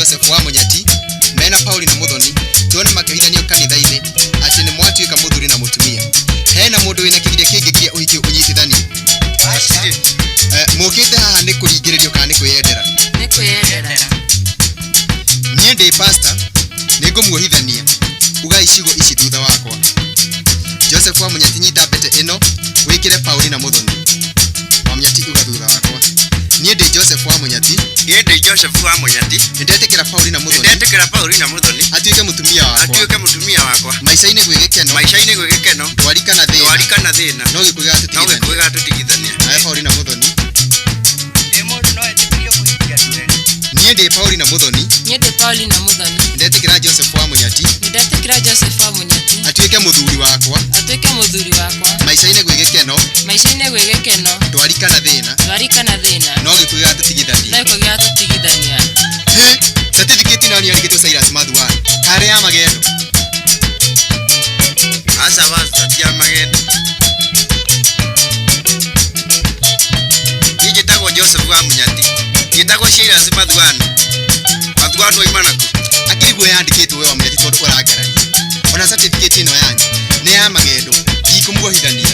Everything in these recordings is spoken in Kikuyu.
Joseph wa Mũnyati mena Paulina Muthoni tuone makĩohithanio kanitha-inĩ atĩ nĩ mwatuĩka mũthuri na mũtumia. Hena mũndũ wĩna kĩgiria kĩngĩ kĩa ũhiki ũnyitithanio? Mũkĩte haha nĩ kũringĩrĩrio kana nĩ kwĩyendera? Nĩ kwĩyendera. Niĩ ndĩ pastor, nĩ ngũmuohithania. Ugai ciugo ici thutha wakwa. Joseph wa Mũnyati, nyita mbete ĩno wĩkĩre Paulina Muthoni. Wa Mũnyati, uga thutha wakwa. Niĩ ndĩ Joseph wa Mũnyati. Niĩ ndĩ Joseph wa Mũnyati. Nĩndetĩkĩra Paulina Muthoni. Nĩndetĩkĩra Paulina Muthoni atuĩke mũtumia wakwa. Atuĩke mũtumia wakwa. Maica-inĩ gwĩ gĩkeno. Maica-inĩ gwĩ gĩkeno. Ndwari kana thĩna. Ndwari kana thĩna. No gĩkuũ gĩgatũtigithania. No gĩkuũ gĩgatũtigithania. Nawe Paulina Muthoni. Ĩ mũndũ no etĩkĩrio kũhikia andũ erĩ? Niĩ ndĩ Paulina Muthoni. Niĩ ndĩ Paulina Muthoni. Nĩndetĩkĩra Joseph wa Mũnyati. Nĩndetĩkĩra Joseph wa Mũnyati atuĩke mũthuri wakwa. Atuĩke mũthuri wakwa. Maica-inĩ gwĩ gĩkeno. Maica-inĩ gwĩ gĩkeno. Ndwari kana thĩna. Ndwari kana thĩna. No gĩkuũ gĩgatũtigithania. No gĩkuũ gĩgatũtigithania. He, certificate ĩno yandĩkĩtwo Silas Mathuan. Karĩ ya magendo. Aca pastor, ti ya magendo. Niĩ njĩtagwo Joseph wa Mũnyati. Njĩtagwo Silas Mathuano. Mathuano oima nakũ? Akĩriguo yandĩkĩtwo we wa Mũnyati tondũ ũrangararia. Ona certificate ĩno yanyu nĩ ya magendo. Ndikũmuohithania.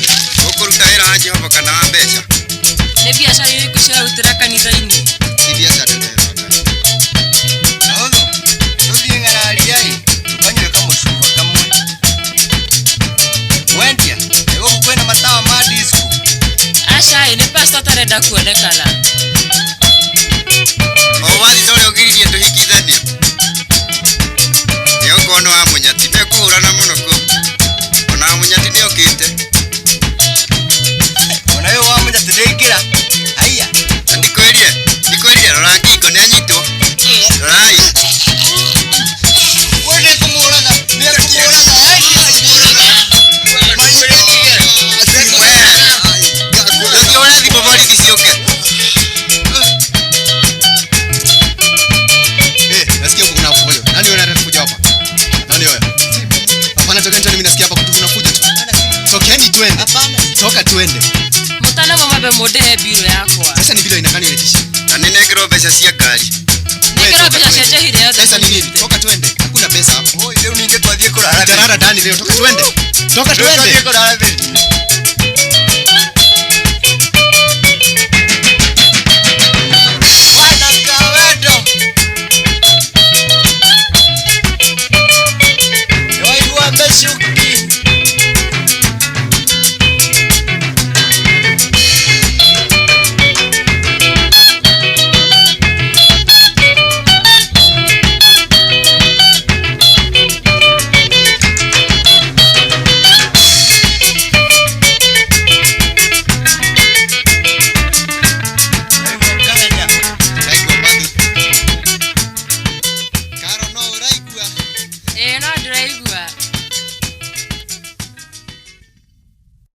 Ũkũruta wĩra wa Jehova kana wa mbeca? Nĩ biacara irĩkũ cirarutĩra kanitha-inĩ? Ti biacara ndĩrutĩra wa Ngai. Nothu, tũthiĩ ng'araria-ĩ, tũkanyue kamũcuba kamwe. Mwendia, ĩ gũkũ kwĩna matawa ma disco? Aca ĩ, nĩ pastor ũtarenda kuonekana. O wathi ũrĩa ũgiririe tũhikithanio. Nĩgũkorwo nĩ wa Mũnyati, mekũhũrana mũno kũu. Ona wa Mũnyati nĩokĩte. Ona ũyũ wa Mũnyati ndĩingĩra. Haiya. Na ndikwĩrire, ndikwĩrire, rora ngingo nĩanyitwo. Rorai. We nĩekũmũraga, nĩekũmũraga, Tũthiĩ ũre thimũ borithi ciũke. Nasikia huko kuna fujo. Nani wewe unataka kuja hapa? Nani wewe? Hapana, tokeni tu, mimi nasikia hapa kuna fujo tu. Tokeni twende. Toka twende. Mũtana mũmabe mũndĩhe mbirũ yakwa. Sasa ni bila inakani inatisha. Na nĩnengerwo mbeca cia ngari. Nengera mbeca cia njehire yothe. Pesa ni nini? Toka twende. Hakuna pesa hapo. Oi, rĩu ningĩ twathiĩ kũrara thĩ. Tarara ndani leo. Toka twende. Toka Rĩu twathiĩ twende. kũrara thĩ.